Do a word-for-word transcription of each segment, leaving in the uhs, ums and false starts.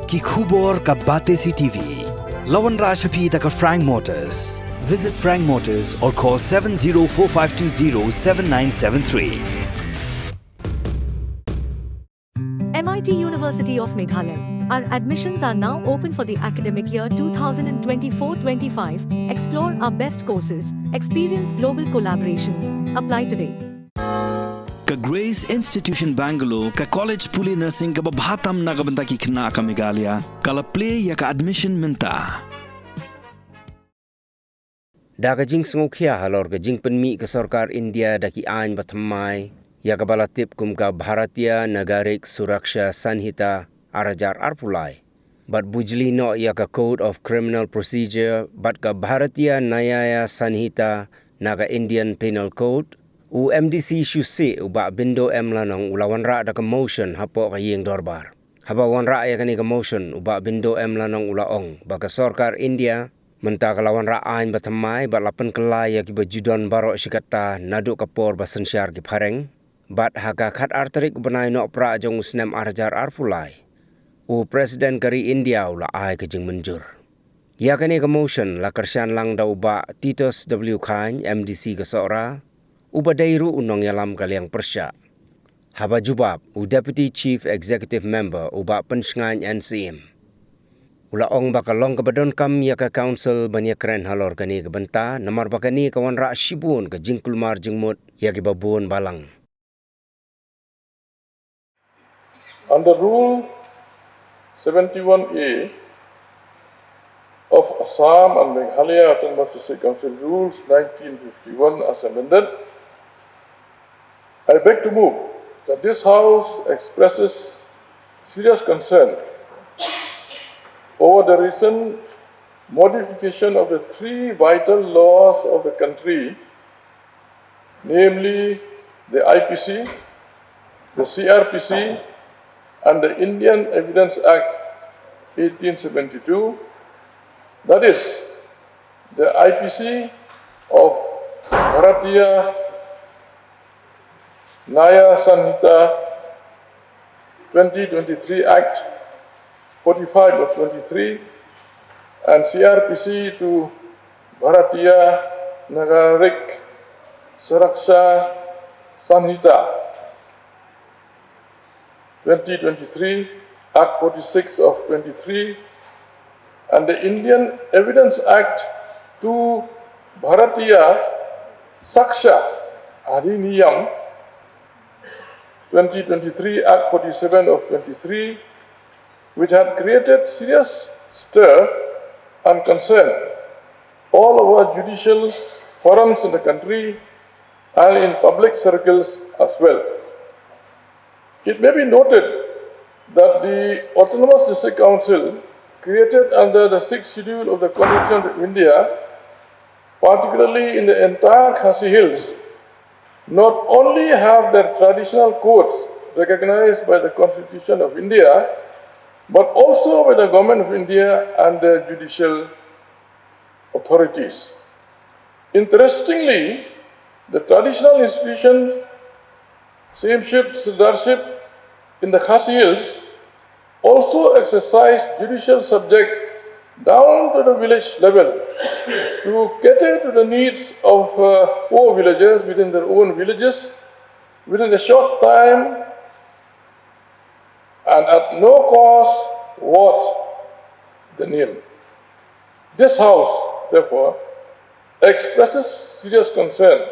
Ki khubor ka Batesi T V. La wanrah sha phi da ka Frank Motors. Visit Frank Motors or call seven zero four five two zero seven nine seven three. M I T University of Meghalaya. Our admissions are now open for the academic year two thousand twenty-four twenty-five. Explore our best courses, experience global collaborations. Apply today. Ka Grace Institution Bangalore, ka college pule nursing kaba bha tam na ka bynta ki khynnah ka Meghalaya, ka la plie ïa ka admission mynta. Da ka jingsngewkhia halor ka jingpynmih ka sorkar India da ki aiñ ba thymmai ïa kaba la tip kum ka Bharatiya Nagarik Suraksha Sanhita ar hajar arphew lai, bad bujli noh ïa ka Code of Criminal Procedure bad ka Bharatiya Nyaya Sanhita na ka Indian Penal Code, u M D C shuh shuh u Bah Bindo M Lanong u la wanrah da ka motion hapoh ka ïing dorbar. Haba wanrah ïa kane ka motion, u Bah Bindo M Lanong u la ong ba ka sorkar India mynta ka la wanrah aiñ ba thymmai bad la pynkylla ïa kiba ju don baroh shi katta naduh ka por ba synshar ki phareng, bad ha ka khatar tarik u bnai Nohprah jong u snem ar hajar arphew lai, u President ka ri India u la ai ka jingmynjur. Ïa kane ka motion la kyrshan lang da u Bah Titos W Chyne, M D C ka Sohra, uba dei ruh u nongïalam ka liang pyrshah. Haba jubab, u Deputy Chief Executive Member u Bah Pynshngain N Syiem u la ong ba ka long kaba donkam ïa ka Council ban ïakren halor kane ka bynta, namar ba kane ka wanrah shibun ka jingkulmar jingmut ïa kiba bun balang. Under Rule seventy-one A of Assam and Meghalaya Autonomous District Council Rules nineteen fifty-one as amended, I beg to move that this House expresses serious concern over the recent modification of the three vital laws of the country, namely the I P C, the C R P C, and the Indian Evidence Act eighteen seventy-two, that is, the I P C of Bharatiya Nyaya Sanhita twenty twenty-three Act forty-five of twenty-three and C R P C to Bharatiya Nagarik Suraksha Sanhita twenty twenty-three, Act forty-six of twenty-three, and the Indian Evidence Act to Bharatiya Sakshya Adhiniyam twenty twenty-three, Act forty-seven of twenty-three, which had created serious stir and concern all over judicial forums in the country and in public circles as well. It may be noted that the Autonomous District Council, created under the Sixth Schedule of the Constitution of India, particularly in the entire Khasi Hills, not only have their traditional courts recognized by the Constitution of India, but also by the Government of India and the judicial authorities. Interestingly, the traditional institutions, Sahibship, Sirdarship in the Khasi Hills also exercise judicial subject down to the village level to cater to the needs of uh, poor villagers within their own villages within a short time and at no cost worth the name. This House, therefore, expresses serious concern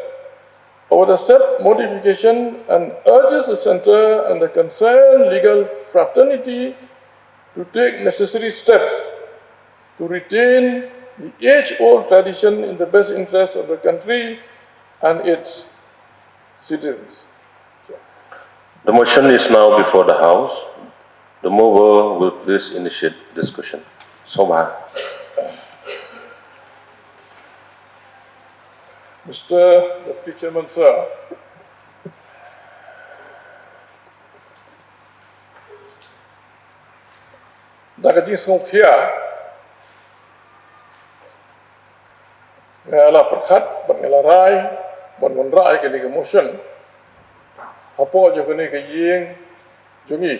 over the said modification and urges the Centre and the concerned legal fraternity to take necessary steps to retain the age-old tradition in the best interest of the country and its citizens. The motion is now before the House. The mover will please initiate discussion. Sngewbha. Mister Deputy Chairman, sir. Da ka jingsngewkhia, nga la pyrkhat bad nga la rai ban wanrah ïa kane ka motion hapoh jong kane ka ïing jong ngi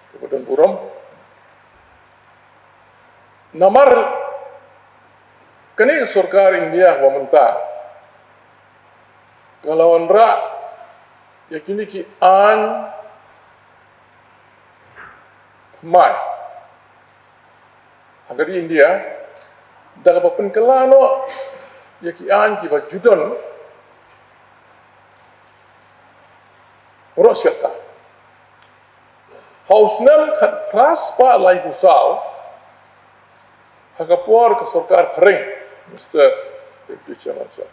kaba don burom. Namar kane ka sorkar India ba mynta ka la wanrah ïa kine ki aiñ thymmai ha ka ri India, da kaba pynkylla noh ïa ki aiñ kiba ju don baroh shi katta. Ha u snem khatphra spah laiphew saw, ha ka por ka sorkar phareng, Mister Deputy Chairman Sir,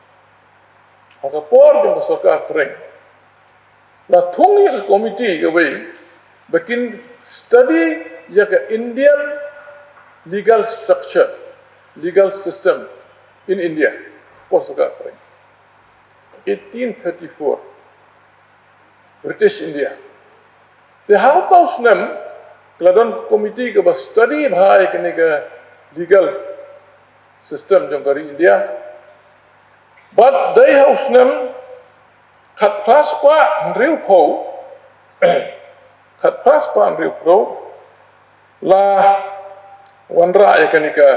ha ka por jong ka sorkar phareng, la thung ïa ka komiti kawei ba kin study ïa ka Indian legal structure, legal system in India. Por sorkar phareng, eighteen thirty-four, British India. Te ha uta u snem ka la don komiti kaba study bha ïa kane ka legal system jong ka ri India. Bad dei ha u snem khatphra spah hynriewphew, khatphra spah hynriewphew la wanrah ïa kane ka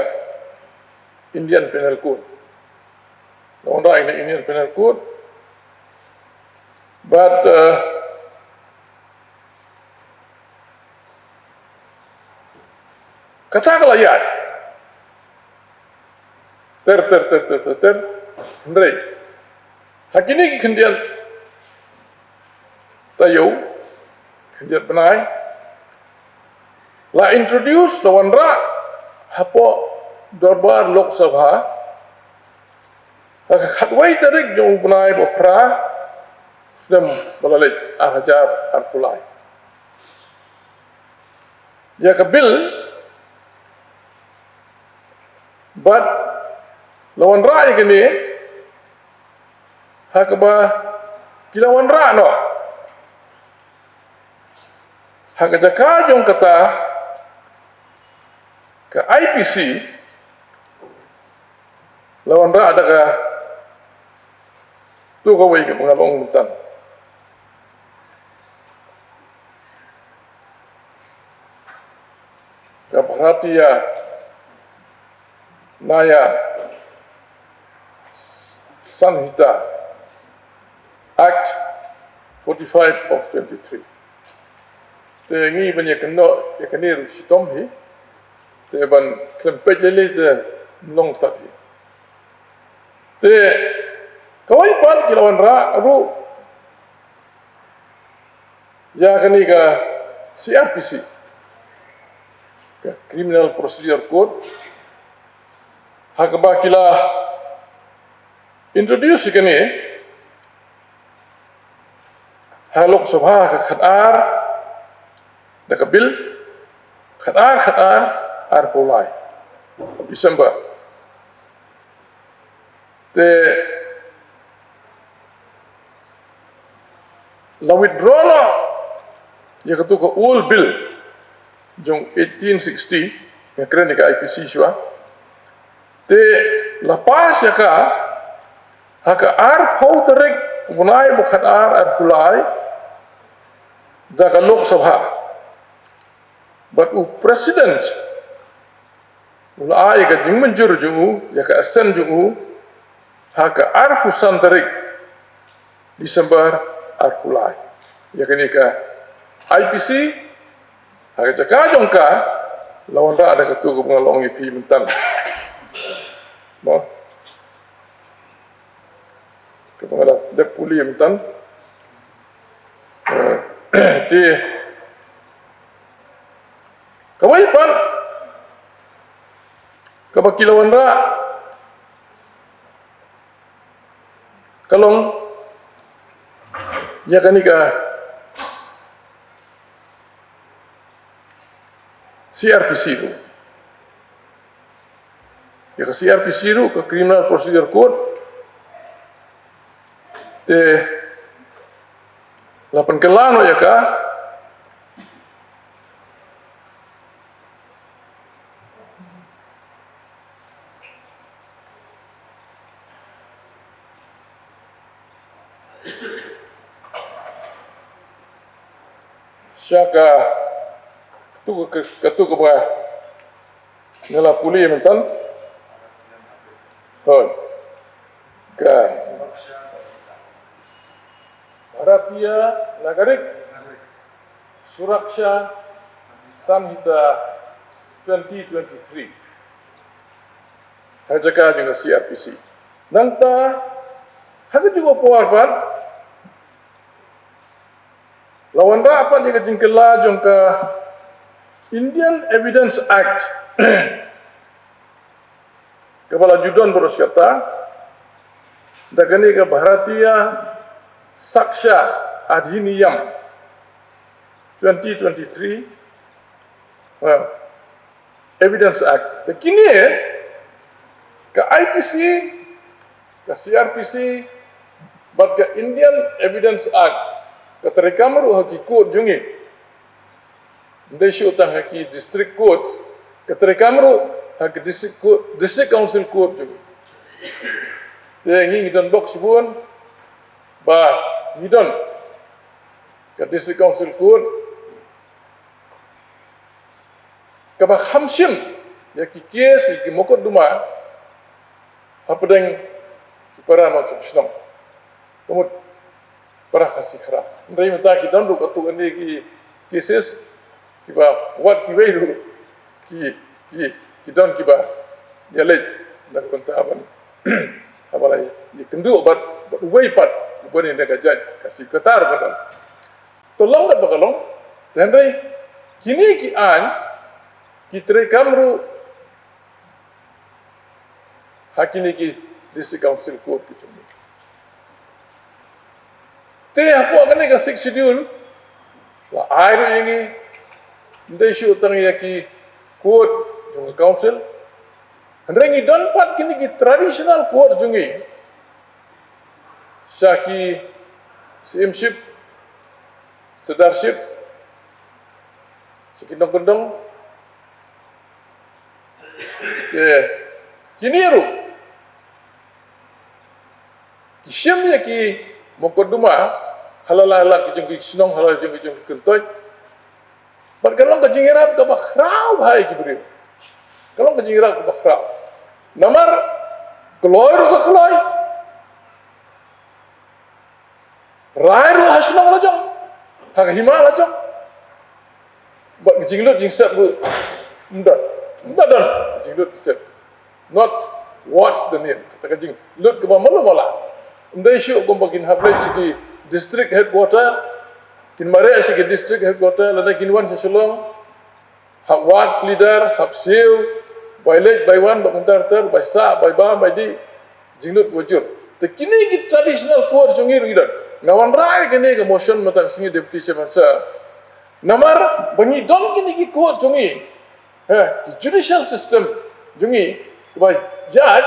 Indian Penal Code. La wanrah ïa kane Indian Penal Code. Bad, eh, kata ka la ïaid ter ter ter ter ter ter. Hynrei ha kine ki khyndiat taïew, khyndiat bnai, la introduce, la wanrah hapoh dorbar Lok Sabha ha ka khatwei tarik jong u bnai ba phra, snem ba la leit, ar hajar arphew lai, ïa ka bill. Bad la wanrah ïa kane ha kaba ki la wanrah noh ha ka jaka jong kata ka I P C, la wanrah da kato kawei kaba nga la ong mynta, ka Bharatiya Nyaya Sanhita Act forty-five of twenty-three. Te ngi ban ïa kynnoh ïa kane ruh shitom hi, te ban khlem peit lei lei te ym long tad hi. Te kawei pat ki la wanrah ruh ïa kane ka C R P C, ka Criminal Procedure Code, ha kaba ki la introduce ïa kane ha Lok Sabha ka khatar, da ka bill khatar, khatar arphew lai December. Te la withdraw noh ïa katu ka old bill jong eighteen sixty, nga kren ïa ka I P C shuwa. Te la pass ïa ka ha ka arphew tarik u bnai ba khatar arphew lai da ka Lok Sabha. Bad u President u la ai ïa ka jingmynjur jong u, ïa ka assent jong u, ha ka arphew san tarik December arphew lai. Ïa kane ka I P C ha ka jaka jong ka la wanrah da katu kaba nga la ong ïa phi mynta. Mo. Kaba nga la dep pule mynta. Eh, te kawei pat kaba ki la wanrah ka long ïa kane ka C R P C ruh. Ïa ka C R P C ruh, ka Criminal Procedure Code, te la pynkylla noh ïa ka. Sha ka, katu ka, katu kaba Nga la pule mynta. Hoi. Ka Bharatiya Nagarik Suraksha Sanhita twenty twenty-three. Ha jaka jong ka C R P C. Nangta ha ka juh ka por pat la wanrah pat ïa ka jingkylla jong ka Indian Evidence Act kaba la ju don baroh shi katta da kane ka Bharatiya Sakshya Adhiniyam twenty twenty-three, uh, Evidence Act. Te kine ka I P C, ka C R P C bad ka Indian Evidence Act ka treikam ruh ha ki court jong ngi. Ym dei shuh tang ha ki district court, ka treikam ruh ha ki district court, district council court jong ngi. Te ngi ngi don bok shibun ba ngi don ka district council court kaba kham shim ïa ki case, ïa ki mukotduma hapdeng ki para nongshong shnong. Ka mut para Khasi Khara. Hynrei mynta ki don ruh katto katne ki cases kiba wat kiwei ruh ki, ki, ki don kiba ïaleit na ka bynta ban haba la ïakynduh bad, bad uwei pat uba ne na ka jait Khasi Khara ka don. To long katba ka long, te hynrei kine ki aiñ ki treikam ruh ha kine ki District Council Court ki jong ngi. Te hapoh kane ka Sixth Schedule la ai ruh ïa ngi, ym dei shuh tang ïa ki court jong ka council, hynrei ngi don pat kine ki traditional court jong ngi sha ki syiemship, sirdarship, sha ki nongkyndong. Te kine ruh ki shim ïa ki mukotduma ha la la ki jong ki shnong, ha la jong ki jong ki kyntoit. Bad ka long ka jingïarap kaba khraw bha ïa ki briew. Ka long ka jingïarap kaba khraw. Namar kloi ruh ka kloi. Rai ruh ha shnong la jong, ha ka hima la jong. Bad ka jinglut jingsep ruh ym don, ym don ka jinglut jingsep. Not worth the name. Kata ka jinglut kaba malu mala. Ym dei shuh kumba kin hap leit sha ki district headquarter, kin mareh sha ki district headquarter lane kin wan sha Shillong. Hap wad ki leader, hap siew, bai leit bai wan, ba kumta ter, bai sah, bai bam, bai dih. Jinglut ba jur. Te kine ki traditional court jong ngi ruh ngi don. Nga wanrah ïa kane ka motion mynta ka sngi, Deputy Chairman Sir. Namar ba ngi don kine ki court jong ngi, ha ki judicial system jong ngi, kaba ïaid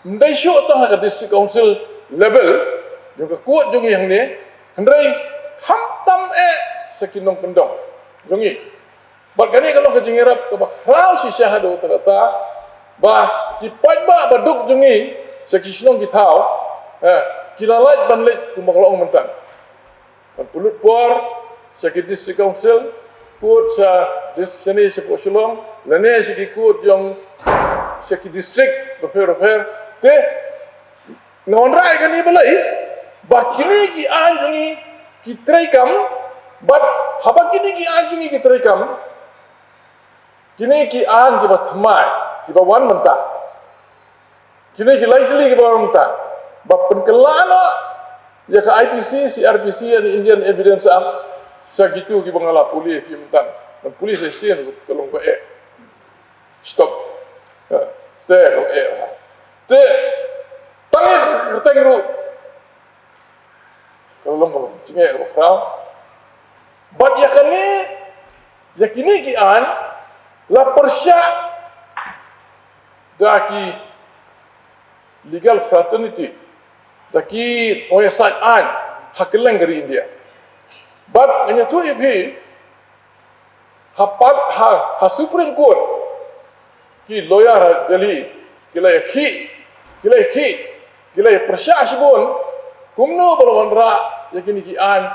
ym dei shuh tang ha ka district council level jong ka court jong ngi hangne, hynrei khamtam eh sha ki nongkyndong jong ngi. Bad kane ka long ka jingïarap kaba khraw shisha haduh katta katta ba ki paidbah ba duk jong ngi sha ki shnong ki thaw, eh, ki la lait ban leit kumba ka long mynta. Ban pynlut por sha ki district council court, sha district shane shapoh Shillong, lane sha ki court jong sha ki district bapher bapher. Te nga wanrah ïa kane balei ba kine ki aiñ jong ngi ki treikam, bad haba kine ki aiñ jong ngi ki treikam, kine ki aiñ kiba thymmai kiba wan mynta, kine ki lai tylli kiba wan mynta, ba pynkylla noh ïa ka I P C, C R P C and Indian Evidence Act sha kito kiba nga la pule ïa phi mynta. Ban pule shisien ka long ba eh. Stop. Ha. Te ka long eh. Te tang ïa ka kyrteng ruh ka long, ka long jingeh kaba khraw. Bad ïa kane, ïa kine ki aiñ la pyrshah da ki legal fraternity, da ki nongïasaid aiñ ha kylleng ka ri India. Bad ngan ïathuh ïa phi, ha pat, ha, ha Supreme Court ki lawyer ha Delhi ki la ïakhih, ki la ïakhih, ki la ïapyrshah shibun kumno ba la wanrah ïa kine ki aiñ.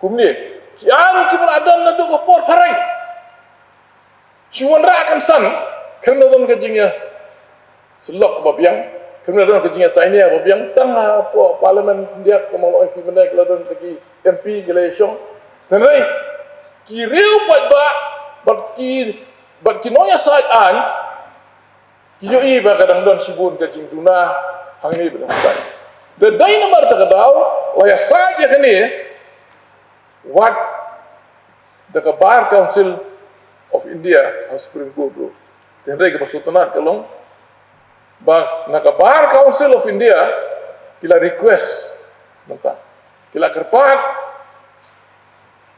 Kumne ki aiñ kiba la don naduh ka por phareng. Shu wanrah kan san, khlem da don ka jingïasyllok ba biang, khlem da don ka jingïatainia ba biang, tang ha parliament India, kumba la ong phi mynne, ka la don ka ki M P ki la ïashong. Hynrei ki riew paidbah bad ki, bad ki nongïasaid aiñ ki ïohi ba ka dang don shibun ka jingduna hangne bad hangtai. Te dei namar kata ka daw la ïasaid ïa kane wat da ka Bar Council of India ha Supreme Court ruh. Te hynrei kaba sngewtynnat ka long ba na ka Bar Council of India ki la request, mynta ki la kyrpad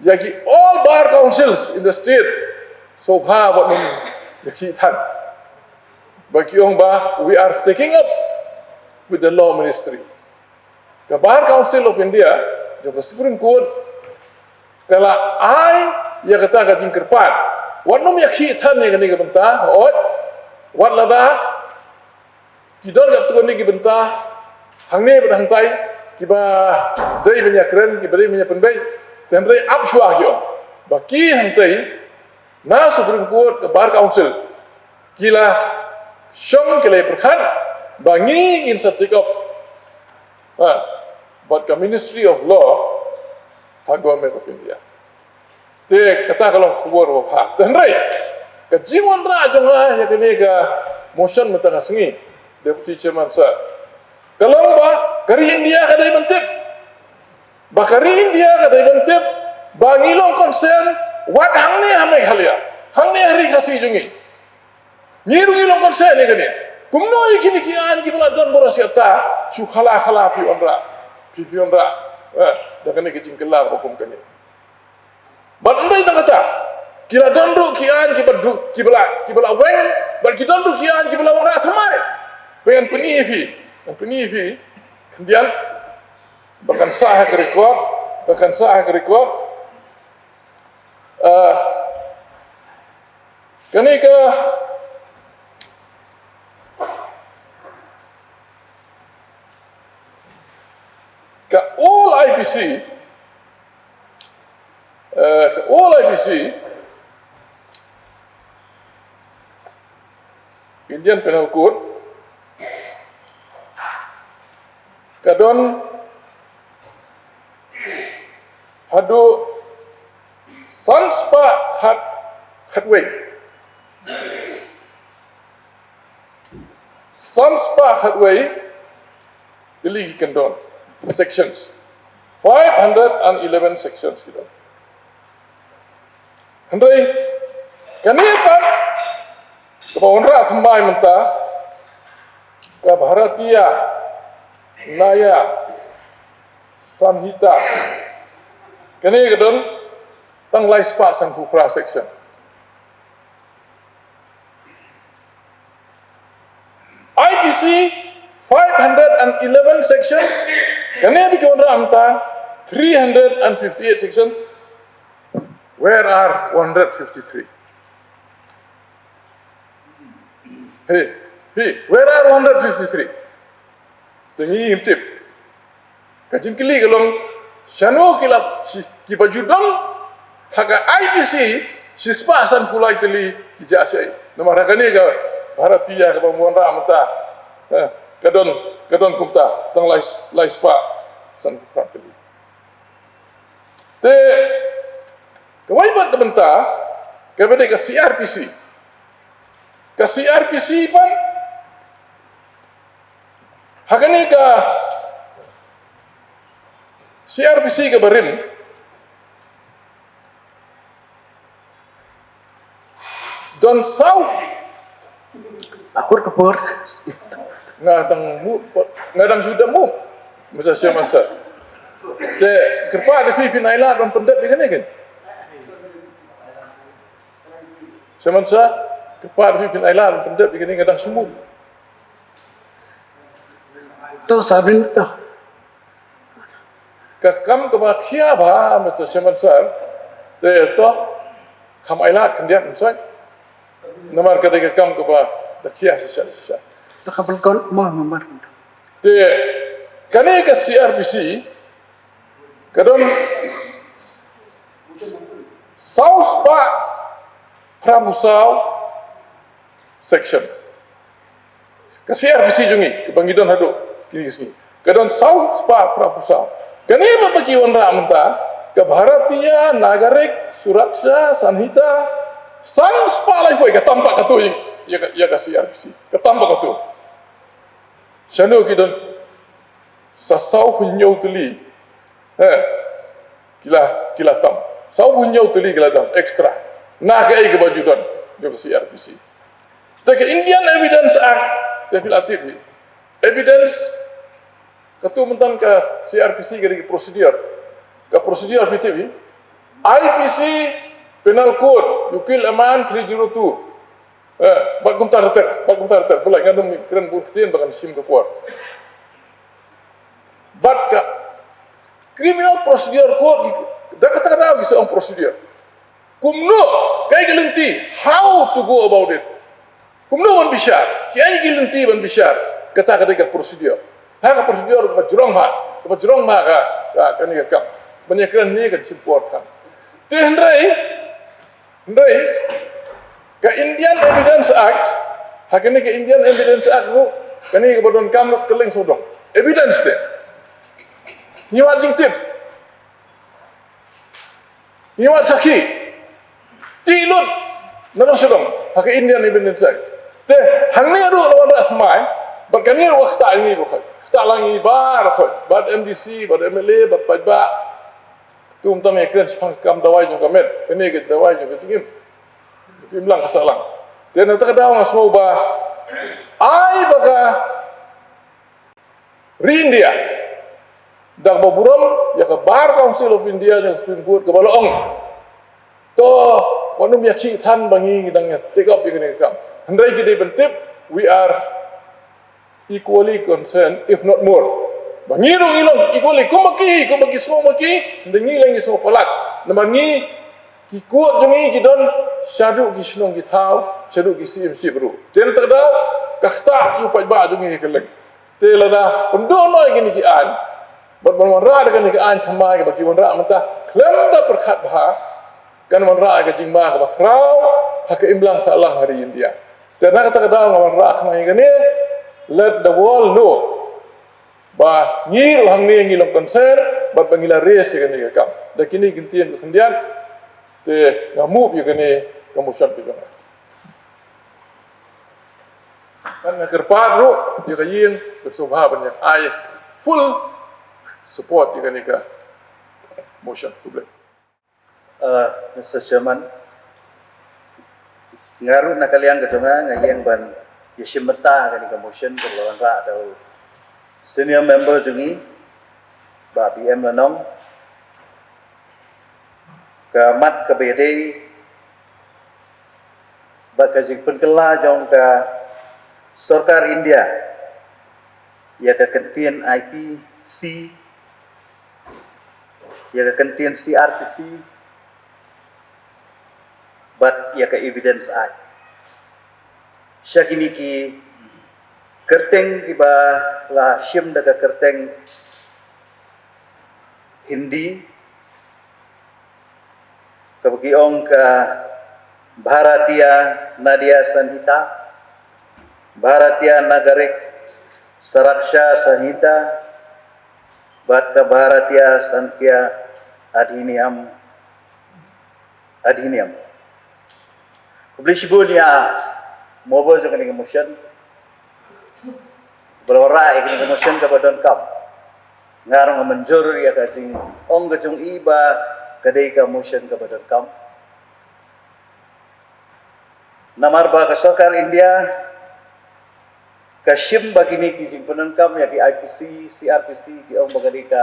ïa ki all bar councils in the state, sngewbha wat nym ïakhih than. Ba ki ong ba we are taking up with the law ministry. Ka Bar Council of India jong ka Supreme Court ka la ai ïa kata ka jingkyrpad, wat nym ïakhih than ïa kane ka bynta, hooid, wat lada ki don katto katne ki bynta hangne bad hangtai kiba dei ban ïakren, kiba dei ban ïapynbeit. Te hynrei ap shuwa, ki ong ba ki hangtai na Supreme Court, ka Bar Council ki la shong, ki la ïapyrkhat ba ngi ngin sa take up, ha, bad ka Ministry of Law ha Government of India. Te kata ka long khubor ba bha. Te hynrei ka jingwanrah jong nga ïa kane ka motion mynta ka sngi, Deputy Chairman Sir, ka long ba ka ri India ka dei ban tip, ba ka ri India ka dei ban tip ba ngi long concern wat hangne ha Meghalaya, hangne ha ri Khasi jong ngi. Ngi ruh ngi long concern ïa kane. Kumno ïa kine ki aiñ kiba la don baroh shi katta shu khala khala phi wanrah, phi, phi wanrah, eh, da kane ka jingkylla ba kum kane. Bad ym dei tang kata, ki la don ruh ki aiñ kiba duk, kiba la, kiba la weng, bad ki don ruh ki aiñ kiba la wanrah thymmai. Ngan pyni ïa phi, ngan pyni ïa phi khyndiat ba kan sah ha ka record, ba kan sah ha ka record. Ah, kane ka, ka old I P C, eh, ka old I P C, Indian Penal Code, ka don haduh san spah khat, khatwei. San spah khatwei tylli ki kyndon, sections. Five hundred and eleven sections ki don. Hynrei kane pat kaba wanrah thymmai mynta, ka Bharatiya Nyaya Sanhita, kane ka don tang lai spah sanphew phra section. I P C five hundred and eleven sections, kane ba ki wanrah mynta three hundred and fifty-eight sections. Where are one hundred fifty-three? Hey, hey, where are one hundred fifty-three? Te ngi ngim tip. Ka jingkylli ka long, shano ki la, shi, kiba ju don ha ka I P C shispah sanphew lai tylli ki jia shaei? Namar ha kane ka Bharatiya kaba wanrah mynta, eh, ka don, ka don kumta tang lai, lai spah sanphew phra tylli. Te kawei pat ka bynta kaba dei ka C R P C. Ka C R P C pat, ha kane ka C R P C kaba rim, don saw. Akur ka por. Nga dang mu, nga dang shu dang mu. Masa shem masa. Te kyrpad ïa phi, phin ailad ban pyndep ïa kane kan. Shem masa, kyrpad ïa phi, phin ailad ban pyndep ïa kane, nga dang shu mu. To, Sabin, to. Ka kam kaba khia bha, Mister Chairman Sir, te to, kham ailad khyndiat, Mister. Namar ka dei ka kam kaba da khia shisha shisha. To ka belkon mo member. Te kane ka C R P C ka don saw spah phra phew saw section. Ka C R P C jong ngi, kaba ngi don haduh kine ki sngi, ka don saw spah phra phew saw. Kane ba ki wanrah mynta, ka Bharatiya Nagarik Suraksha Sanhita, san spah laiphew, ka tam pat katto ïa, ïa ka, ïa ka C R P C. Ka tam pat katto. Shano ki don sa saw phew hynñiew tylli. Eh, ki la, ki la tam. Saw phew hynñiew tylli ki la tam extra na kaei kaba ju don jong ka C R P C. Te ka Indian Evidence Act, te phi la tip hi. Evidence, katto mynta ka C R P C ka dei ka procedure. Ka procedure phi tip hi. I P C, Penal Code, You Kill a Man, three zero two. Eh, bad kumta ter ter, bad kumta ter ter. Balei ngan ym kren bun ktien ba kan shim ka por. Bad ka Criminal Procedure Code, da kata ka daw ki sa ong procedure. Kumno, kaei ka lynti, how to go about it. Kumno ban bishar, kaei ka lynti ban bishar, kata ka dei ka procedure. Ha ka procedure kaba jrong bha, kaba jrong bha ka, ka, kane ka kam. Ban ïa kren ne kan shim por than. Te hynrei, hynrei, ka Indian Evidence Act, ha kane ka Indian Evidence Act ruh, kane kaba donkam lut kylleng sawdong. Evidence te. Ngi wad jingtip. Ngi wad sakhi. Tih lut na dong sha dong ha ka Indian Evidence Act. Te hangne ruh la wanrah thymmai, bad kane ruh ka ktah ngi ruh khoit. Ktah la ngi baroh khoit, bad M D C, bad M L A, bad paidbah. Tum tam ïa kren shaphang ka kam dawai jong ka met, kane ka dawai jong ka jingim. Ka imlang ka sahlang. Te na kata ka daw nga sngew ba ai ba ka ri India da kaba burom ïa ka Bar Council of India jong ka Supreme Court kaba la ong, to, wat nym ïakhih than ba ngi dang ïa take up ïa kane ka kam. Hynrei ki dei ban tip, we are equally concerned, if not more. Ba ngi ruh ngi long equally, kumba ki, kumba ki sngew ma ki, hynrei ngi leng ngi sngew palat. Namar ngi, ki court jong ngi ki don shaduh ki shnong ki thaw, shaduh ki C M C ruh. Te na kata ka daw, ka ktah ïa u paidbah jong ngi ha kylleng. Te lada pynduh noh ïa kine ki aiñ bad ban wanrah da kane ka aiñ thymmai kaba ki wanrah mynta, khlem da pyrkhat bha, kan wanrah ïa ka jingma kaba khraw ha ka imlang sahlang ha ri India. Te na kata ka daw nga wanrah khnang ïa kane, let the world know ba ngi ruh hangne ngi long concern bad ba ngi la raise ïa kane ka kam. Da kine ki ktien ba khyndiat, te nga move ïa kane ka motion ka jong nga. Ngan kyrpad ruh ïa ka ïing ka sngewbha ban ïa ai full support ïa kane ka motion. Khublei. Uh, Mister Chairman, nga ruh na ka liang ka jong nga nga ïeng ban ïashim bynta ha kane ka motion kaba la wanrah da u senior member jong ngi, Bah B M Lanong. Ka mat kaba ïadei bad ka jingpynkylla jong ka sorkar India ïa ka kyntien I P C, ïa ka kyntien C R P C bad ïa ka Evidence Act. Sha kine ki kyrteng kiba la shim da ka kyrteng Hindi, kaba ki ong ka Bharatiya Nyaya Sanhita, Bharatiya Nagarik Suraksha Sanhita, bad ka Bharatiya Sankhya Adhiniyam, Adhiniyam. Khublei shibun ïa u member jong kane ka motion ba la wanrah ïa kane ka motion kaba donkam. Nga ruh nga mynjur ïa ka jingong ka jong i ba ka dei ka motion kaba donkam. Namar ba ka sorkar India ka shim ba kine ki jingpyndonkam ïa ki I P C, C R P C, ki ong ba ka dei ka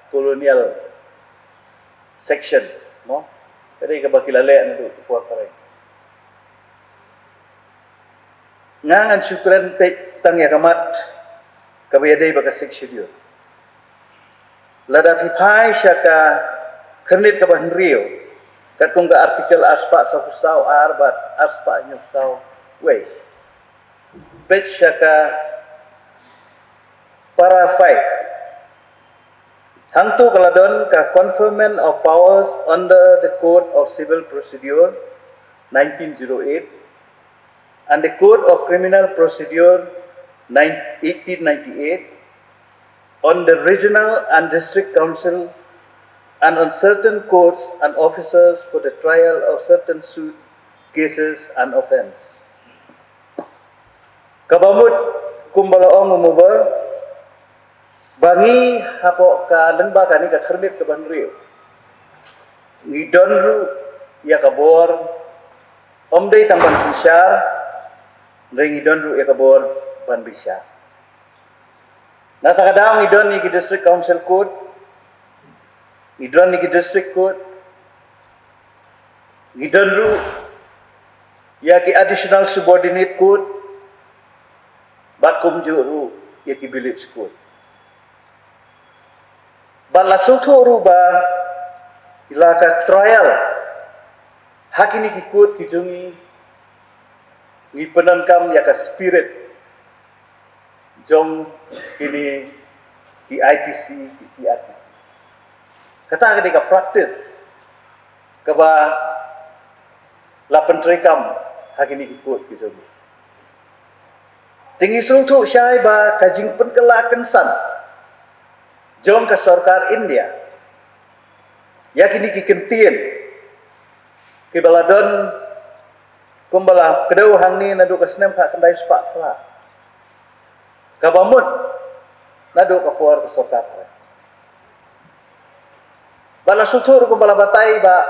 colonial section, mo? Ka dei kaba ki la leh naduh ki por phareng. Nga ngan shu kren peit tang ïa ka mat kaba ïadei bad ka Sixth Schedule. Lada phi phai sha ka khyrnit kaba hynriew, katkum ka article arspah sawphew saw ar bad arspah hynñiew saw wei. Peit sha ka para five. Hangto ka la don ka conferment of powers under the Code of Civil Procedure, nineteen zero eight, and the Code of Criminal Procedure nine eighteen ninety-eight, on the Regional and District Council, and on certain courts and officers for the trial of certain suit, cases and offence. Kaba mut kumba la ong u Mubor, ba ngi hapoh ka lyngba kane ka khyrnit kaba hynriew, ngi don ruh ïa ka bor, ym dei tang ban synshar, hynrei ngi don ruh ïa ka bor ban bishar. Na kata ka daw ngi don ïa ki District Council Court, ngi don ïa ki District Court, ngi don ruh ïa ki Additional Subordinate Court, bad kumjuh ruh ïa ki Village Court. Bad la sngewthuh ruh ba la ka trial ha kine ki court ki jong ngi, ngi pyndonkam ïa ka spirit jong kine ki I P C, ki C R P C. Kata ka dei ka practice kaba la pyntreikam ha kine ki court ki jong ngi. Te ngi sngewthuh shai ba ka jingpynkylla kynsan jong ka sorkar India ïa kine ki kyntien kiba la don kumba la kdew hangne naduh ka snem khatkhyndai spah phra, kaba mut naduh ka por ka sorkar. Ba la sngewthuh ruh kumba la batai Bah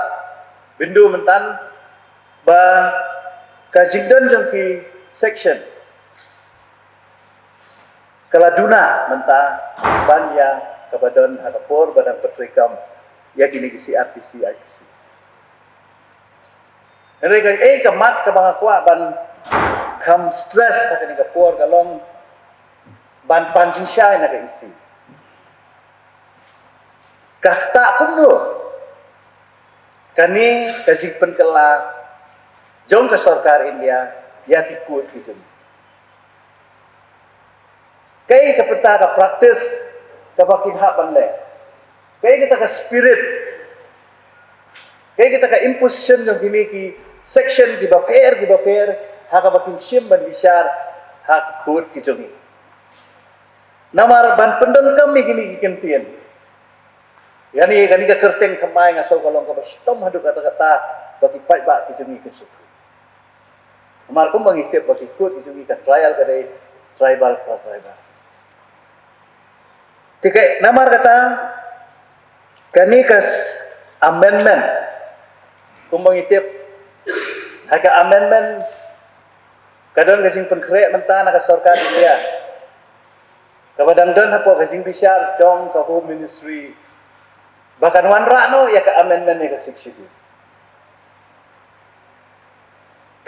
Bindu mynta ba ka jingdon jong ki section ka la duna mynta ban ïa kaba don ha ka por ba dang pyntreikam ïa kine ki C R P C, I P C. Hynrei kaei ka mat kaba nga kwah ban kham stress ha kane ka por ka long ban pan jingshai na ka E C. Ka ktah kumno kane ka jingpynkylla jong ka sorkar India ïa ki court ki jong ngi? Kaei ka bynta ka practice kaba kin hap ban leh? Kaei kata ka spirit? Kaei kata ka imposition jong kine ki section kiba pher kiba pher ha kaba kin shim ban bishar ha ki court ki jong ngi? Namar ban pyndonkam ïa kine ki kyntien, ïa kane ka kyrteng thymmai nga sngew ka long kaba shitom haduh katta katta ba ki paidbah ki jong ngi kin sngewthuh. Namar kumba ngi tip ba ki court ki jong ngi ka trial ka dei tribal pa tribal. Te ka namar kata kane ka s-, amendment, kumba ngi tip, ha ka amendment ka don ka jingpynkhreh mynta na ka sorkar India kaba dang don hapoh ka jingbishar jong ka Home Ministry ba kan wanrah noh ïa ka amendment ïa ka Sixth Schedule.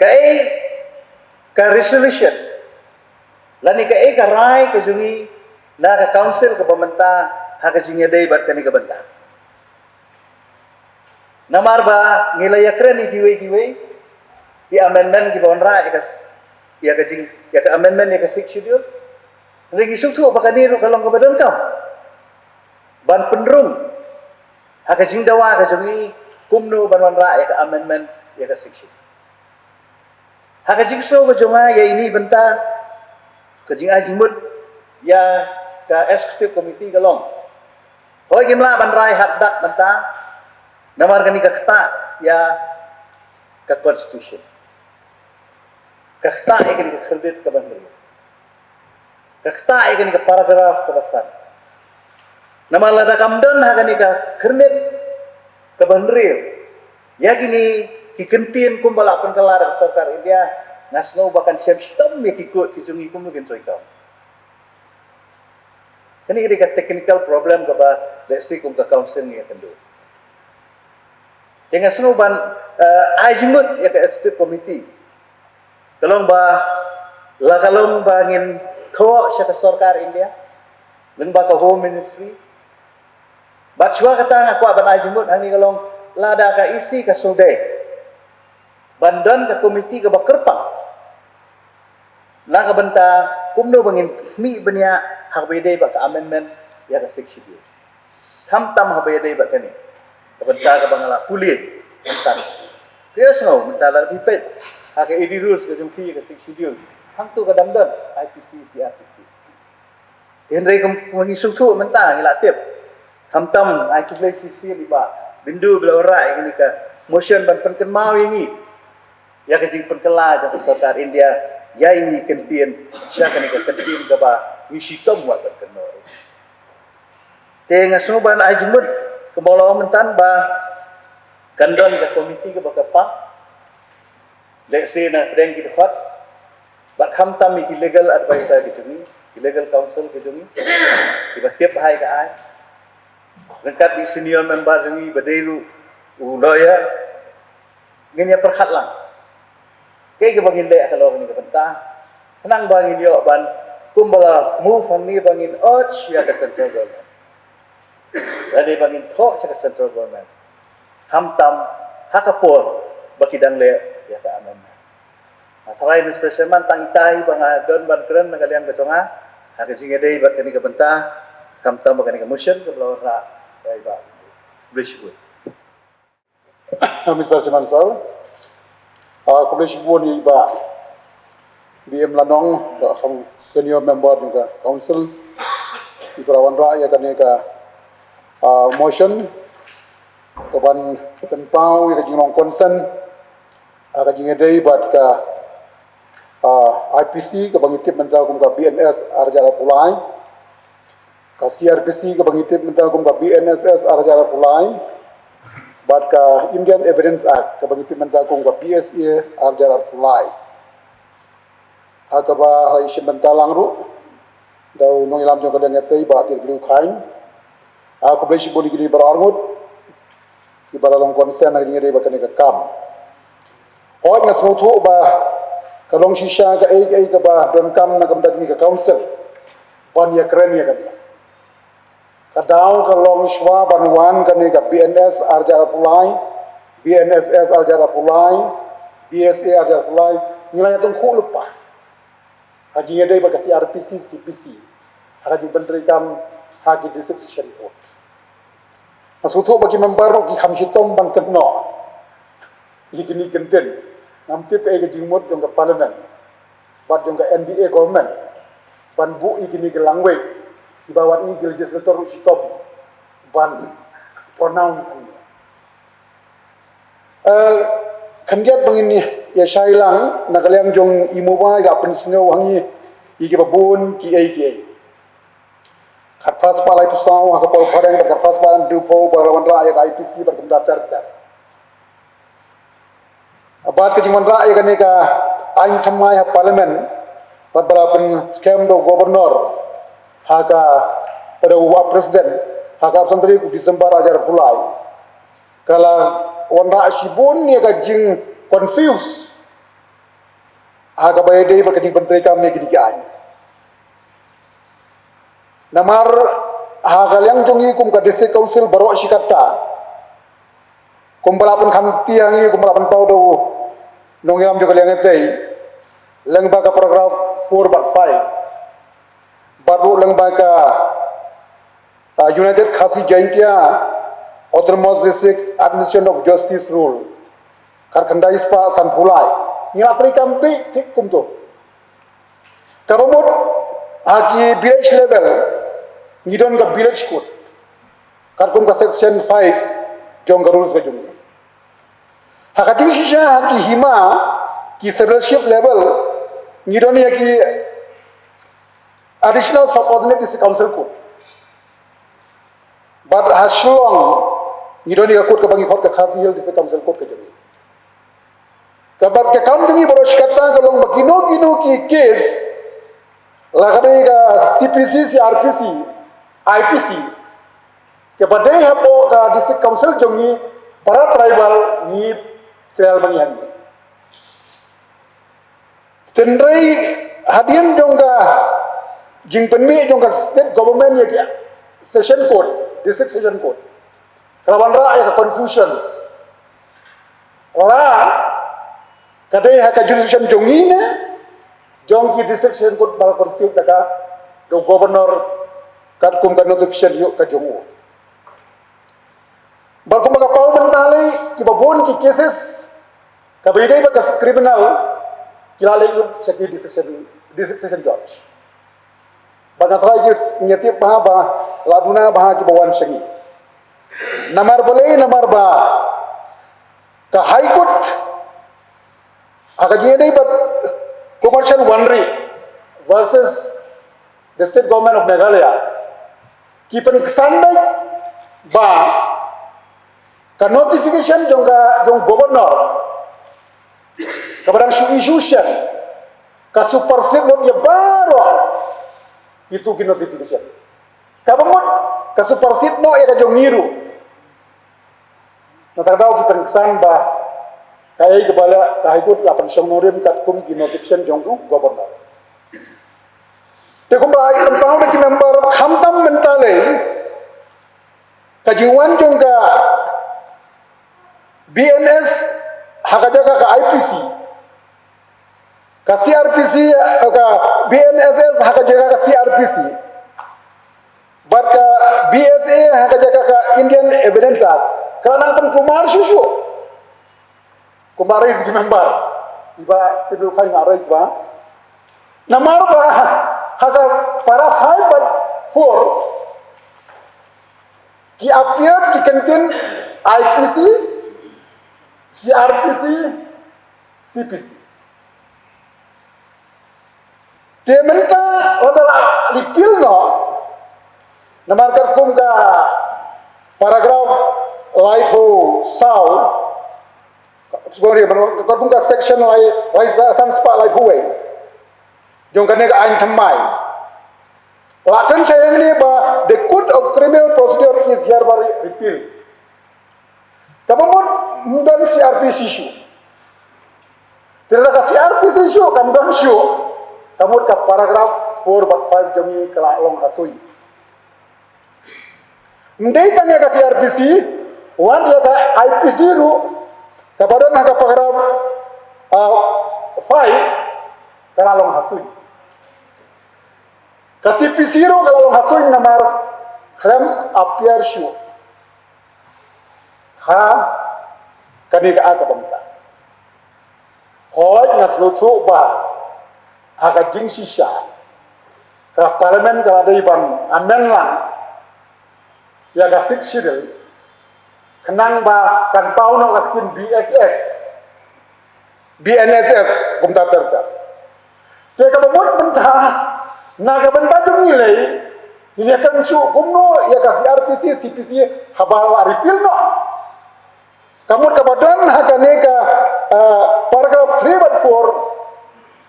Kaei ka resolution lane kaei ka rai ka jong ngi na ka council kaba mynta ha ka jingïadei bad kane ka bynta? Namar ba ngi la ïakren ïa kiwei kiwei ki amendment kiba wanrah ïa ka s-, ïa ka jing, ïa ka amendment ïa ka Sixth Schedule. Hynrei ngi sngewthuh ba kane ruh ka long kaba donkam ban pynrung ha ka jingdawa ka jong ngi kumno ban wanrah ïa ka amendment ïa ka Sixth Schedule. Ha ka jingsngew ka jong nga ïa ine i bynta, ka jingai jingmut ïa ka executive committee ka long, hooid ngim lah ban rai ha khadduh mynta namar kane ka ktah ïa ka constitution, ka ktah ïa kane ka khyndiat kaba hynriew, ka ktah ïa kane ka paragraph kaba san. Namar lada kam don ha kane ka khyndiat kaba hynriew ïa kine ki kyntien kumba la pynkylla da ka sorkar India, nga sngew ba kan shem shitom ïa ki court ki jong ngi kumno kin treikam. Kane ka dei ka technical problem kaba lehse kum ka council ngi ïakynduh. Te nga sngew ban, eh, ai jingmut ïa ka executive committee. Ka long ba, la ka long ba ngin thoh sha ka sorkar India, lyngba ka Home Ministry. Bad shuwa kata nga kwah ban ai jingmut hangne ka long, lada ka E C ka sngewdei ban don ka committee kaba kyrpang na ka bynta kumno ba ngin khmih bniah ha kaba ïadei bad ka amendment ïa ka Sixth Schedule. Khamtam haba ïadei bad kane ka bynta kaba nga la pule mynta. Phi ïohsngew mynta la phi peit ha ka A D rules ka jong phi, ka Sixth Schedule, hangto ka dang don I P C, C R P C. Te hynrei kum, kum ngi sngewthuh mynta ngi la tip. Khamtam ai khublei shisien ïa i Bah Bindu ba la wanrah ïa kane ka motion ban pynkynmaw ïa ngi ïa ka jingpynkylla jong ka sorkar India ïa ine i kyntien sha kane ka kyntien kaba ngi shitom wat ban kynnoh. Te nga sngew ban ai jingmut kumba la ong mynta ba kan don ka komiti kaba ka pang, lehse na pdeng ki dkhot, bad khamtam ïa ki legal advisor ki jong ngi, ki legal counsel ki jong ngi, kiba tip bha ïa ka aiñ. Ryngkat i senior member jong ngi ba dei ruh u lawyer, ngin ïa pyrkhat lang kaei kaba ngin leh halor kane ka bynta, khnang ba ngin ïoh ban, kumba la move hangne, ba ngin urge ïa ka central government, lane ba ngin thoh sha ka central government, khamtam ha ka por ba ki dang leh ïa ka amendment. Nga tharai Mister Chairman, tang itai ba nga don ban kren na ka liang ka jong nga ha ka jingïadei bad kane ka bynta, khamtam bad kane ka motion kaba la wanrah ïa i Bah. Khublei shibun. Mister Chairman Sir, ah, khublei shibun ïa i Bah B M Lanong, ka senior member jong ka council, iba la wanrah ïa kane ka, ah, motion kaban pynpaw ïa ka jinglong concern ha ka jingïadei bad ka, ah, I P C kaba ngi tip mynta kum ka B N S arhajar arphew lai, ka C R P C kaba ngi tip mynta kum ka B N S S arhajar arphew lai, bad ka Indian Evidence Act kaba ngi tip mynta kum ka B S A arhajar arphew lai. Ha kaba ha i shim bynta lang ruh da u nongïalam jong ka liang ïatei Bah T W Khain. Ah, khublei shibun ïa kine baroh arngut kiba la long concern ha ka jingïadei bad kane ka kam. Hooid, nga sngewthuh ba ka long shisha kaei kaei kaba donkam na ka bynta jong ngi ka council ban ïakren ïa kane. Ka daw ka long shuwa ban wan kane ka B N S arhajar arphew lai, B N S S arhajar arphew lai, B S A arhajar arphew lai, ngi la ïatyngkhuh lypa ha ka jingïadei bad ka C R P C, C P C ha ka jingpyntreikam ha ki District Session Court. Nga sngewthuh ba ki member ruh ki kham shitom ban kynnoh ïa kine ki kyntien. Ngam tip kaei ka jingmut jong ka Parliament bad jong ka N D A government ban buh ïa kine ki language kiba wat ngi ki legislator ruh shitom ban pronounce. Eh, khyndiat ba ngin ïa shai lang, na ka liang jong i MUBA i la pynsngew ha ngi ïa kiba bun kiei kiei. Khatphra spah laiphew saw ha ka por phareng bad khatphra spah hynriewphew ba la wanrah ïa ka I P C bad kumta ter ter. Bad ka jingwanrah ïa kane ka aiñ thymmai ha Parliament bad ba la pynskhem da u Governor ha ka, bad u President ha ka arphew san tarik u December arhajar arphew lai, ka la wanrah shibun ïa ka jingconfuse ha kaba ïadei bad ka jingpyntreikam ïa kine ki aiñ. Namar ha ka liang jong ngi kum ka District Council baroh shi katta, kumba la pynkham ti ha ngi, kumba la pynpaw da u nongïalam jong ka liang ïatei, lyngba ka paragraph four bad five, bad ruh lyngba ka, ah, United Khasi Jaintia Autonomous District Administration of Justice Rule, khatkhyndai spah sanphew lai, ngi la treikam beit thik kumto. Kaba mut, ha ki village level ngi don ka village court katkum ka section five jong ka rules ka jong ngi. Ha ka jingshisha ha ki hima, ki survivorship level, ngi don ïa ki additional subordinate district council court. Bad ha Shillong ngi don ïa ka court kaba ngi khot ka Khasi Hills District Council Court ka jong ngi. Ka bad ka kam jong ngi baroh shi katta ka long ba kino kino ki case, la ka dei ka C P C, C R P C, I P C, kaba dei hapoh ka District Council jong ngi, para tribal ngi trial ma ngi hangne. Hynrei hadien jong ka jingpynmih jong ka state government ïa ki session court, district session court, ka la wanrah ïa ka confusion. La ka dei ha ka jurisdiction jong ngi ne jong ki district session court ba la constitute da ka, da u governor katkum ka notification ïa ka jong u. Bad kumba ka paw mynta lei, kiba bun ki cases Kaba ïadei bad ka criminal, ki la leit lut sha ki district session, district session judge. Bad nga tharai ki, ngi tip bha ba la duna bha kiba wan sha ngi. Namar balei? Namar ba ka High Court ha ka jingïadei bad Commercial Wanrei versus the State Government of Meghalaya, ki pynksan beit ba ka notification jong ka, jong Governor kaba dang shu issue shen, ka supersede lut ïa baroh kitu ki notification. Kaba mut ka supersede noh ïa ka jong ngi ruh. Na kata ka daw ki pynksan ba kaei kaba la ka High Court la pynshong nongrim katkum ki notification jong u Governor. Te kumba ai pynpaw da ki member, khamtam mynta lei, ka jingwan jong ka B N S ha ka jaka ka I P C, ka C R P C, eh, ka B N S S ha ka jaka ka C R P C, bad ka B S A ha ka jaka ka Indian Evidence Act, ka la nang pynkulmar shuh shuh. Kumba rais ki member, iba tip ruh kai nga rais ba. Namar ba ha ka para five bad four ki appear ki kyntien I P C, C R P C, C P C. Te mynta lada la repeal noh, namar katkum ka paragraph laiphew saw, sorry, katkum ka section lai, lai san spah laiphew wei jong kane ka aiñ thymmai, la kren sha ïa kane ba the Code of Criminal Procedure is hereby repealed. Kaba mut ym don C R P C shuh. Te lada ka C R P C shuh kam don shuh, ka mut ka paragraph four bad five jong ngi ka la long ha suiñ. Ym dei tang ïa ka C R P C, wat ïa ka I P C ruh, kaba don ha ka paragraph, ah, five, ka la long ha suiñ. Ka C P C ruh ka la long ha suiñ namar khlem appear shuh ha kane ka act kaba mynta. Hooid, nga sngewthuh ba ha ka jingshisha ka Parliament ka la dei ban amend lang ïa ka Sixth Schedule, khnang ba kan paw noh ka ktien B S S, B N S S, kumta ter ter. Te kaba mut mynta, na ka bynta jong ngi lei, ngin ïa kren shuh kumno ïa ka C R P C, C P C haba la repeal noh. Ka mut kaba don ha kane ka, eh, paragraph three bad four,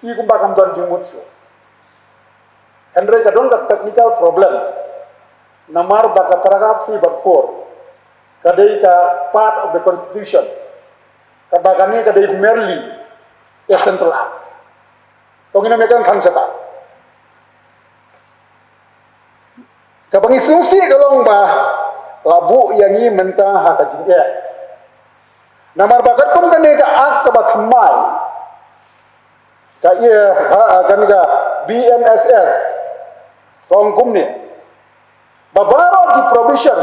i kumba kam don jingmut shuh. Hynrei ka don ka technical problem. Namar ba ka paragraph three bad four ka dei ka part of the constitution. Kaba kane ka dei merely a central act. To ngin ym ïa kren than shata. Kaba ngi sngewsih ka long ba la buh ïa ngi mynta ha ka jingeh. Namar ba katkum kane ka act kaba thymmai, ka, eh, ha, kane ka B N S S, ka ong kumne ba baroh ki provision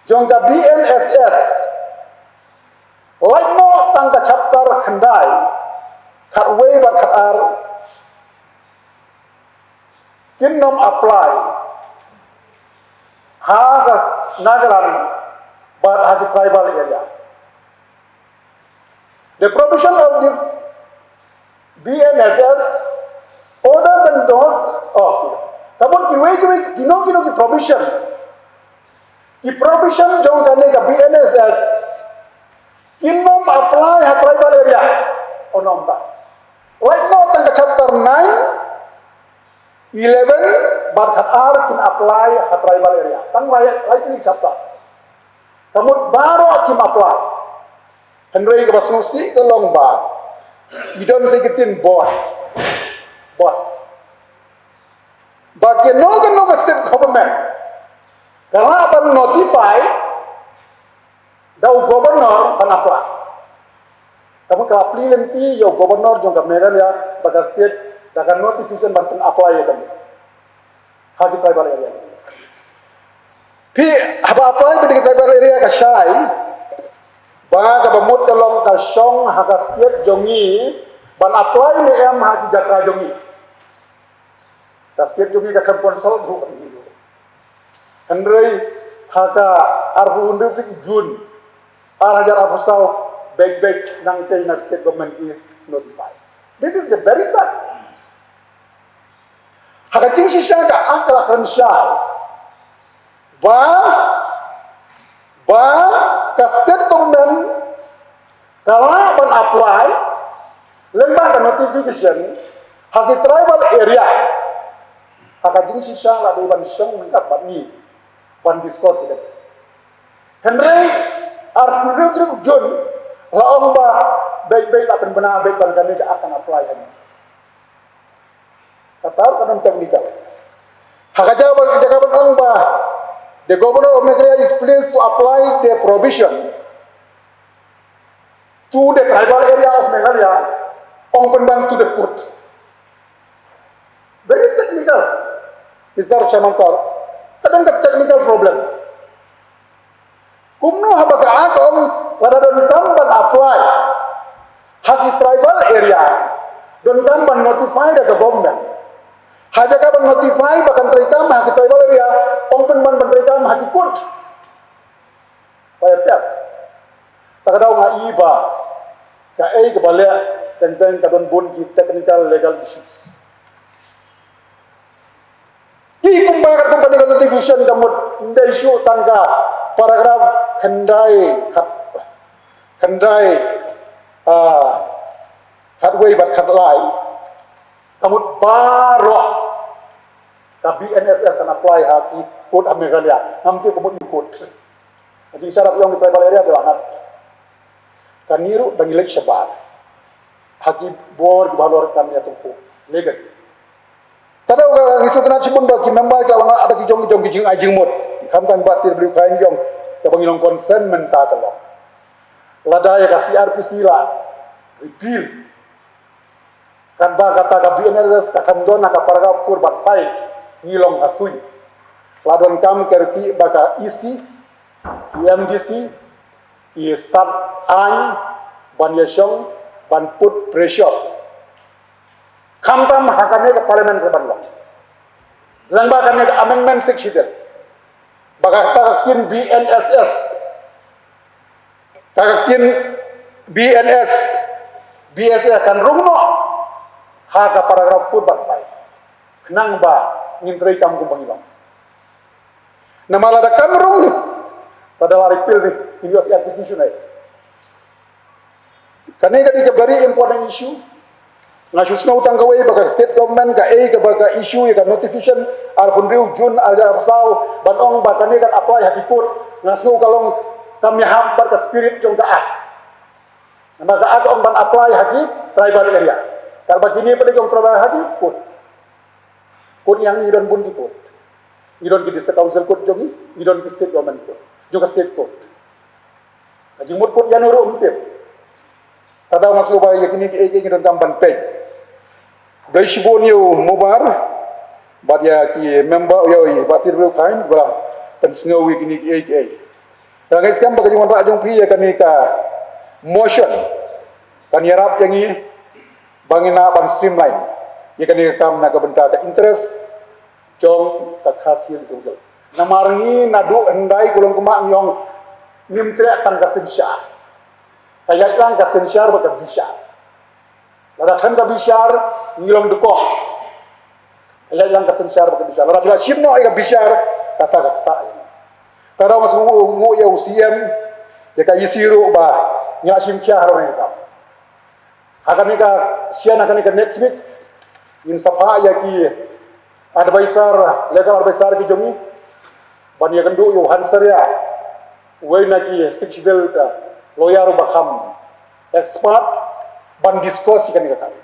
jong ka B N S S, lait noh tang ka chapter khyndai, khatwei bad khatar, kin ym apply ha ka Nagaland bad ha ki tribal area. The provision of this B N S S other than those, oh, ka mut kiwei kiwei, kino kino ki provision, ki provision jong kane ka B N S S kin ym apply ha tribal area. Ong kumta. Lait noh tang ka chapter nine, eleven bad khatar kin apply ha tribal area. Tang lai, lai kine ki chapter. Ka mut baroh kim apply. Hynrei kaba sngewsih ka long ba i don sa ki ktien bad, bad, ba kano kano ka state government ka lah ban notify da u governor ban apply. Ka mut ka la plie lynti ïa u governor jong ka Meghalaya bad ka state da ka notification ban pyn-apply ïa kane ha ki tribal area. Phi, haba apply bad ki tribal area ka shai, Ba kaba mut ka long ka shong ha ka state jong ngi ban apply ne em ha ki jaka jong ngi. Ka state jong ngi ka khlem consult ruh. Hynrei ha ka arphew hynriew tarik June ar hajar arphew saw, beit beit nangtei na state government ki notify. This is the very sad. Ha ka jingshisha ka Act ka la kren shai ba, ba ka state government ka lah ban apply lyngba ka notification ha ki tribal area. Ha ka jingshisha la dei ban shong ryngkat bad ngi ban discuss ïa kane. Hynrei arphew hynriew tarik June la ong ba beit beit, la pynbna beit ban kane ka Act kan apply ha ngi. Kata ruh ka don technical. Ha ka jaka ba, jaka ban ong ba the governor of Meghalaya is pleased to apply the provision to the tribal area of Meghalaya, ong pynban to the court. Very technical, Mister Chairman Sir. Ka don ka technical problem. Kumno haba ka Act ka ong lada donkam ban apply ha ki tribal area, donkam ban notify da ka government. Ha jaka ban notify ba kan treikam ha ki tribal area, ong pynban ban treikam ha ki court. Ba ïa peit. Ta ka daw nga i ba kaei kaba leh, teng teng ka don bun ki technical legal issues. Ki kumba ka company ka notification ka mut ndei shuh tang ka paragraph khyndai, khat, khyndai, ah, khatwei bad khatlai. Ka mut baroh ka B N S S kan apply ha ki court ha Meghalaya. Ngam tip ka mut ïa u court. Ka jingsarap ïong ki tribal area te la ngat. Kane ruh dang ïaleit shabar ha ki bor kiba halor kam ïa tungku. Legat. Tang da ka ngi sngewtynnat shibun ba ki member ki la wan da ki jong, jong ki jingai jingmut. Kham kan ba T W Khain jong kaba ngi long concern mynta ka long, lada ïa ka C R P C la repeal, katba kata ka B N S S ka kan don ha ka paragraph four bad five, ngi long ha suiñ. La donkam ka riti ba ka E C, ki M D C ki stad aiñ ban ïashong, ban put pressure. Khamtam ha kane ka parliament ka ban long, lyngba kane ka amendment Sixth Schedule, ba kata ka ktien B N S S, ka ktien B N S, B S A kan rung noh ha ka paragraph four bad five. Khnang ba ngin treikam kumba ngi long. Namar lada kam rung, lada la repeal ne, ngin ïoh C R P C shunei? Kane ka dei ka very important issue. Nga shu sngew tang kawei ba ka state government kaei kaba ka issue ïa ka notification arphew hynriew June arhajar arphew saw ban ong ba kane kan apply ha ki court. Nga sngew ka long kam ïahap bad ka spirit jong ka Act. Namar ka Act ka ong ban apply ha ki tribal area. Katba kine pat ki ong tribal, ha ki court. Court ïa ngi don bun ki court. Ngi don ki District Council Court jong ngi, ngi don ki State Government Court, jong ka State Court. Ka jingmut court ïano ruh ym tip. Tang da nga sngew ba ïa kine kiei kiei ngi donkam ban peit. Khublei shibun ïa u Mobar bad ïa ki member, ïa u Bah T W Khain ba la pynsngew ïa kine kiei kiei. Nga ngeit skhem ba ka jingwanrah jong phi ïa kane ka motion kan ïarap ïa ngi ba ngin nang ban streamline ïa kane ka kam na ka bynta ka interest jong ka Khasi Hills Council. Namar ngi naduh hyndai ka long kumba ngi ong, ngim treh tang ka synshar. Ka ïaid lang ka synshar bad ka bishar. Lada khlem ka bishar ngi long dkoh. Ka ïaid lang ka synshar bad ka bishar. Lada phi la shim noh ïa ka bishar, kata ka ktah ïa ngi. Tang da nga sngew nguh ïa u C M, ïa ka E C ruh ba ngi la shim khia halor kane ka kam. Ha kane ka sien, ha kane ka next week ngin sa phah ïa ki advisor, legal advisor ki jong ngi, ban ïakynduh ïa u Hansaria, uwei na ki Sixth Schedule ka lawyer uba kham expert, ban discuss ïa kane ka kam.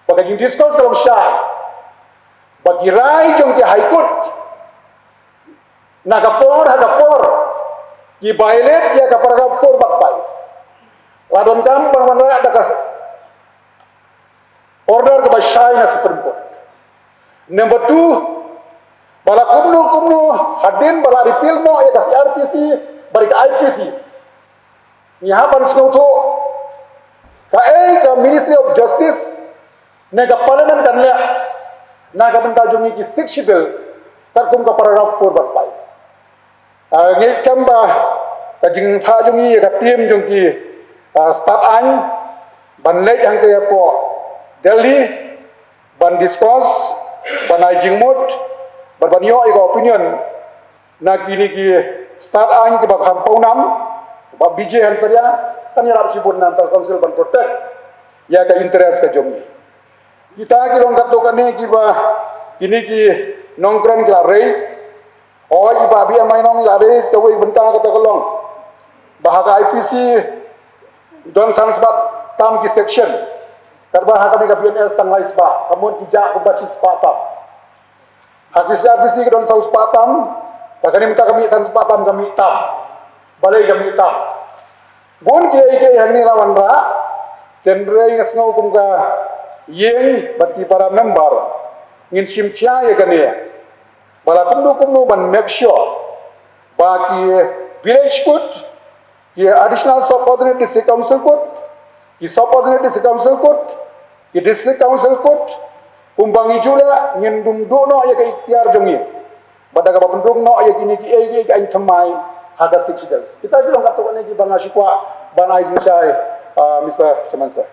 Ba ka jingdiscuss ka long shai ba ki rai jong ki High Court na ka por ha ka por ki violate ïa ka paragraph four bad five. La donkam ban wanrah da ka order kaba shai na Supreme Court. Number two, ba la kumno kumno hadien ba la repeal noh ïa ka C R P C bad ka I P C, Ngi hap ban sngewthuh kaei ka Ministry of Justice ne ka Parliament kan leh na ka bynta jong ngi ki Sixth Schedule, katkum ka paragraph four bad five. Ah, ngi skhem ba ka jingphah jong ngi ïa ka team jong ki, ah, stad aiñ ban leit hangta hapoh Delhi ban discuss, ban ai jingmut, ban, ban ïoh ïa ka opinion na kine ki stad aiñ kiba kham pawnam, Bah Bijay Hansaria, kan ïarap shibun na ka council ban protect ïa ka interest ka jong ngi. Kita ki long katto katne kiba kine ki nongkren ki la raise. Oi, i Bah B M Ainong i la raise kawei ka bynta, kata ka long ba ha ka I P C don san spah tam ki section, katba ha kane ka B N S tang lai spah, ka mut ki jah kumba shi spah tam. Ha ki C R P C ka don saw spah tam, ba kane mynta ka mih san spah tam, ka mih tam. Balei ka mih tam? Bun kiei kiei hangne la wanrah, hynrei nga sngew kum ka ïing bad ki para member ngin shim khia ïa kane, ba la kumno kumno ban make sure ba ki village court, ki additional subordinate district council court, ki subordinate district council court, ki district council court, kumba ngi ju leh, ngin duh noh ïa ka iktiar jong ngi. Bad da kaba pynrung noh ïa kine kiei kiei ki aiñ thymmai ha ka Sixth Schedule. Kita ki long katto katne kiba nga shu kwah ban ai jingshai, ah, Mister Chairman Sir.